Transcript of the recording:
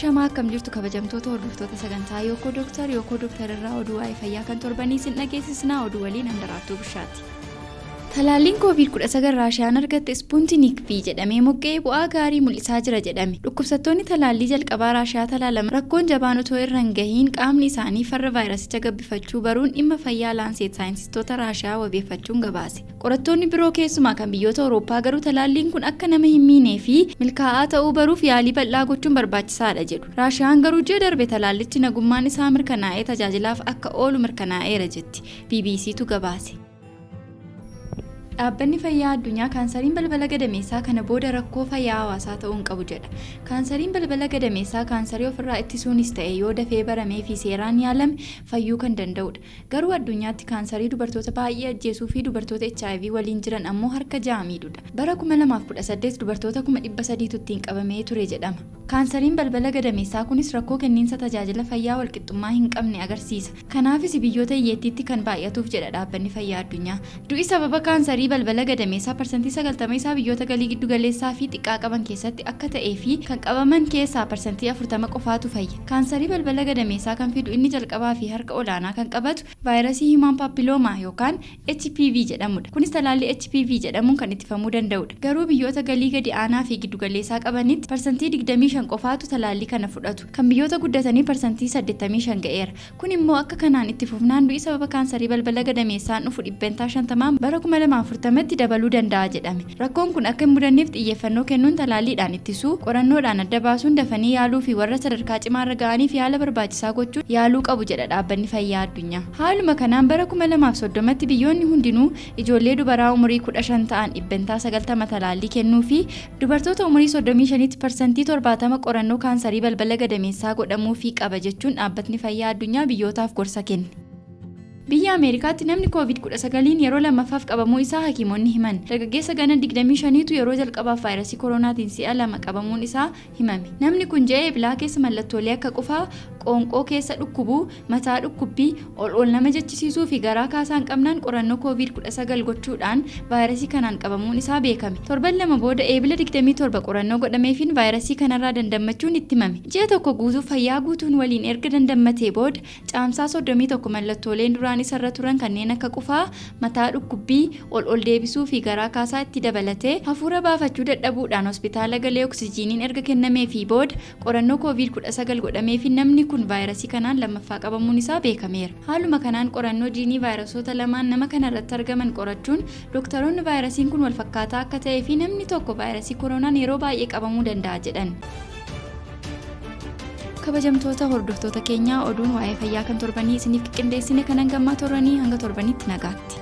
Ashamaa, akkam jirtu kabajamtoota hordoftoota sagantaa Yookoo Dooktar? Yookoo Dooktar irraa oduu waa'ee fayyaa kan torbanii isin dhageessisnaa. Oduu waliin Handaraattuu Bishaati. Talaalliin Covid-19 Raashiyaan argatte Ispuuntinik V jedhamee mogga'ee bu'aa gaarii mul'isaa jira jedhame. Dhukkubsattoonni talaallii jalqabaa Raashiyaa talaalaman rakkoon jabaan otoo irra hin gahiin qaamni isaanii farra vaayirasicha gabbifachuu baruun dhimma fayyaa Laanseet saayinsistoota Raashiyaa wabeeffachuun gabaase. Qorattoonni biroo, keessumaa kan biyyoota Awurooppaa garuu, talaalliin kun akka nama hin miinee fi milkaa'aa ta'uu baruuf yaalii bal'aa gochuun barbaachisaadha jedhu. Raashiyaan garuu ji'a darbe talaallichi nagummaan isaa mirkanaa'ee tajaajilaaf akka oolu mirkanaa'eera jetti. BBCtu gabaase. Dhaabbanni Fayyaa Addunyaa kaansariin balbala gadameessaa kana booda rakkoo fayyaa hawaasaa ta'uu hin qabu jedha. Kaansariin balbala gadameessaa kaansarii ofirraa ittisuunis ta'e yoo dafee baramee fi seeraan yaalame fayyuu kan danda'udha. Garuu addunyaatti kaansarii dubartoota baay'ee ajjeesuu fi dubartoota HIV waliin jiran ammoo harka 6 miidhudha. Bara 2018 dubartoota 300,000tu ittiin qabamee ture jedhama. Kaansariin balbala gadameessaa kunis rakkoo kenniinsa tajaajila fayyaa walqixxummaa hin qabne agarsiisa. Kanaafis biyyoota hiyyeettiitti kan baay'atuuf jedha Dhaabbanni Fayyaa Addunyaa. Du'i sababa kaansarii balbala gadameessaa 90% isaa biyyoota galii giddu galeessaa fi xiqqaa qaban keessatti akka ta'ee fi kan qabaman keessaa 40% qofaatu fayya. Kaansarii balbala gadameessaa kan fidu inni jalqabaa fi harka olaanaa kan qabatu vaayirasii human papilloma yookaan HPV jedhamudha. Kunis talaallii HPV jedhamuun kan ittifamuu danda'udha. Garuu biyyoota galii gadi aanaa fi giddu galeessaa qabanitti 25% qofaatu talaallii kana fudhatu. Kan biyyoota guddatanii 85% ga'eera. Kun immoo akka kanaan itti fufnaan du'i sababa kaansarii balbala gadameessaan dhufu 50% bara 2040tti dabaluu danda'a jedhame. Rakkoon kun akka hin mudanneef xiyyeeffannoo kennuun talaalliidhaan ittisuu, qorannoodhaan adda baasuun dafanii yaaluu fi warra sadarkaa cimaarra ga'aniif yaala barbaachisaa gochuun yaaluu qabu jedha Dhaabbanni Fayyaa Addunyaa. Haaluma kanaan bara 2030tti biyyoonni hundinuu ijoollee dubaraa umurii 15 ta'an 90% talaallii kennuu fi dubartoota umurii 35tti 70% qorannoo kaansarii balbala gadameessaa godhamuufii qaba jechuun Dhaabbatni Fayyaa Addunyaa biyyootaaf gorsa kenne. Biyya Ameerikaatti namni Covid-19n yeroo lammaffaaf qabamuu isaa hakiimonni himan. Dargaggeessa gana 25tu yeroo jalqabaaf vaayirasii koronaatiin si'a lama qabamuun isaa himame. Namni kun ji'a Eblaa keessa mallattoolee akka qufaa, qoonqoo keessa dhukkubuu, mataa dhukkubbii, ol ol nama jechisiisuu fi garaa kaasaan qabnaan qorannoo Covid-19 gochuudhaan vaayirasii kanaan qabamuun isaa beekame. Torban 2 booda Eebila 27 qorannoo godhameefiin vaayirasii kanarraa dandammachuun itti himame. Ji'a tokko guutuu fayyaa guutuun waliin erga dandammatee booda Caamsaa 31 mallattooleen duraan isarra turan kanneen akka qufaa, mataa dhukkubbii, ol ol deebisuu fi garaa kaasaa itti dabalatee hafuura baafachuu dadhabuudhaan hospitaala galee oksijiiniin erga kennameefii booda qorannoo Covid 19 godhameefiin namni kun vaayirasii kanaan lammaffaa qabamuun isaa beekameera. Haaluma kanaan qorannoo jiinii vaayirasoota lamaan nama kanarratti argaman qorachuun doktaroonni vaayirasiin kun walfakkaataa akka ta'ee fi namni tokko vaayirasii koronaan yeroo baay'ee qabamuu danda'a jedhan. Kabajamtoota hordoftoota keenyaa, oduun waa'ee fayyaa kan torbanii isiniif qindeessine kan hangammaa toranii hanga torbanitti nagaatti.